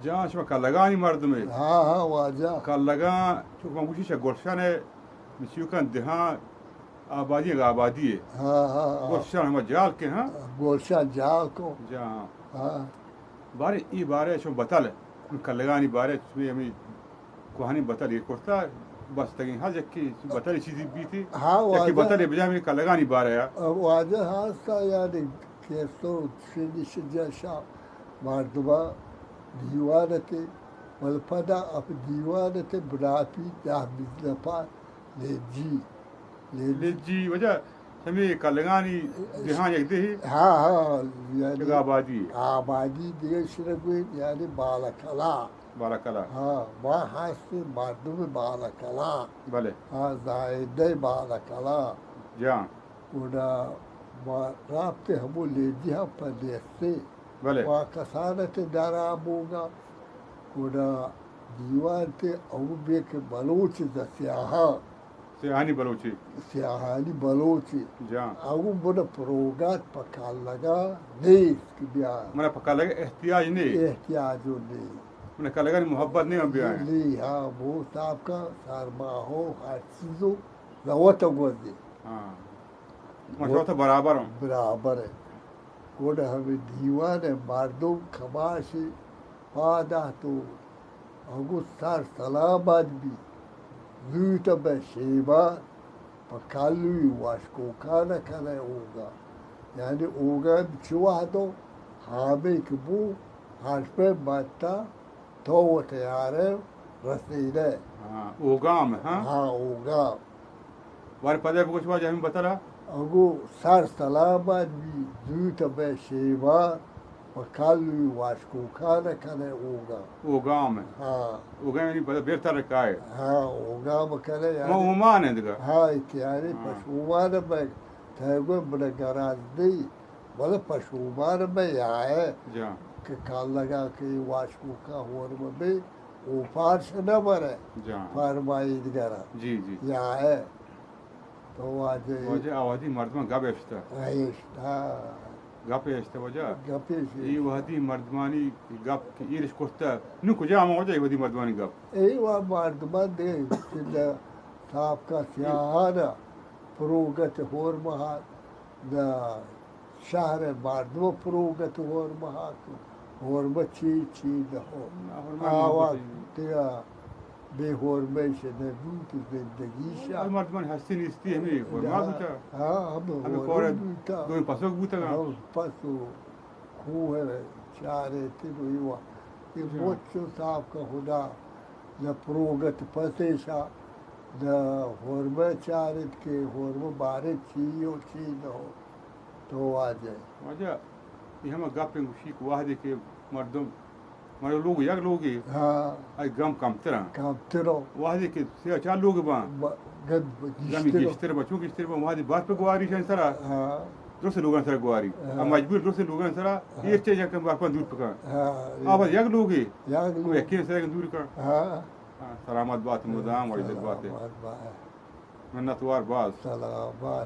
جان، شما کلگانی مردمے؟ ہاں، ہاں، واجہ۔ کلگاں، چونکہ من گوشی چہ گلشن ء، چیوکاں دہاں آبادی، آبادی ہے۔ ہاں، ہاں، ہاں۔ گلشن ہما جال کے، ہاں؟ گلشن جال کو۔ جان۔ ہاں۔ بارے، ای بارے شما بتل، کلگانی بارے شما ہمیں کوہنی بتل یہ کرتا، بستگیں ہا یکی بتل چیزی بیتی، ہاں، یکی واجہ۔ بتل بجا ہمیں کلگانی بارے آ۔ واجہ ہاستا یعنی کہ تو شدی شجا شا مردماں دیوان تے، ول پدا اپ دیوان تے بناپی دہ بیست نفر لیجی۔ لیجی۔ لیجی، واجہ ہمیں کلگانی دہاں یک دہی؟ ہاں، ہاں، یعنی یک آبادی۔ آبادی دیگہ شرگوی، یعنی بالکلا۔ بالکلا۔ ہاں، ما ہستیں مردم بالکلا۔ بلے۔ ہاں، زاہدہ بالکلا۔ جان۔ گڑا ما رابطے ہمو لیجی ہم پہ نیستے۔ بلے۔ ما کسانت درا بوگا۔ گڑا دیوان تے او بے کہ بلوچ ز سیاہاں۔ سیاہانی بلوچی۔ سیاہانی بلوچی۔ جان۔ او بن پروگات پہ کلگا نیست کہ بیا۔ منا پہ کلگا احتیاج نہیں۔ احتیاج و نہیں۔ منا کلگانی محبت نہیں ہم بیا۔ نہیں، ہاں، وہ صاحب کا سرماہو ہر چیزو روت گوزی۔ ہاں۔ ما شما تو برابر ہوں۔ برابر ہے۔ گڑا ہمیں دیوان ہے، مردم کماشی پادا تو اگو سر سلامت بی، زوت بہ شیبان، پہ کلوی واشکوکان کنئے اوگا۔ یعنی اوگا چہ وہدو ہامے کہ بو، ہر پہ بتا تو و تیارے رسیدے۔ ہاں، اوگام، ہاں؟ ہاں، اوگام۔ بارے پدے بگوش واجہ ہمیں بتلا۔ اگو سر سلامت بی، زوت بہ شیبان، پہ کلوی واشکوکان کنئے اوگام۔ اوگام ہے۔ ہاں۔ اوگام یعنی پدے بیر تر کائے۔ ہاں، اوگام کنئے ما یعنی اومان ہے دگا۔ ہاں، اتیاری ہاں۔ پشومان بہ تیگو بڑا گراز دی۔ بلے پشومان بہ یائے جان۔ کہ کلگا کہ واشکوکا ہور بہ بے، او پارش نہ برے۔ جان۔ فرمائیدگرا۔ جی، جی۔ یائے۔ تو واجہ واجہ آوادی مردمان گپ اشتا۔ اشتا۔ گپ اشتا واجہ۔ گپ اشتا۔ ای وحدی مردمانی گپ کہ ایرش کرتا۔ نو کجا ہم واجہ ای وحدی مردمانی گپ؟ ای وا مردمان دے، سندا صاحب کا سیاہانا پروگت ہور مہا، نہ شہر ء مردم پروگت ہورمہ ہاک، ہورمہ چی چی نہ ہو۔ نہ، ہورمہ آوا نہ ہوتی۔ تیا بے ہورمہ شہ نہ بوت زندگی شا۔ اے مردمان ہستی نیستی ہمیں ہورمہ بوتا۔ ہاں، ہم ہمیں ہورمہ کور بوتا۔ دوئیں پسوک بوتا۔ ہم پسو کوہ چارے تے دوئی وا۔ یہ جی۔ بچو صاحب کا خدا نہ پروگت پسے شا، نہ ہورمہ چارت کہ ہورمہ بارے چی ہو چی نہ ہو۔ تو واجہ۔ واجہ، یہ ہمہ گپ ہیں گوشی کہ وہدے کہ مردم، مردم لوگ یک لوگے، ہاں۔ آئی گم کمتر ہیں۔ کمتر ہو۔ وہدے کہ سیا چار لوگ باں۔ ب-، گم گمی گشتر ہو۔ گشتر با، چون گشتر با، وہدے بار پہ گواری شن سرا۔ ہاں۔ درست لوگان سرا گواری۔ ہاں۔ اب مجبور درست لوگان سرا، ہاں۔ ایر چے جا کم بار پہ دور پکا۔ ہاں۔ آ بس یک لوگے۔ یک لوگ۔ یکین سرا دور کا۔ ہاں۔ ہاں، سلامت بات مدام، وجدت بات۔ سلامت بات۔ منتوار باز۔ سلامت۔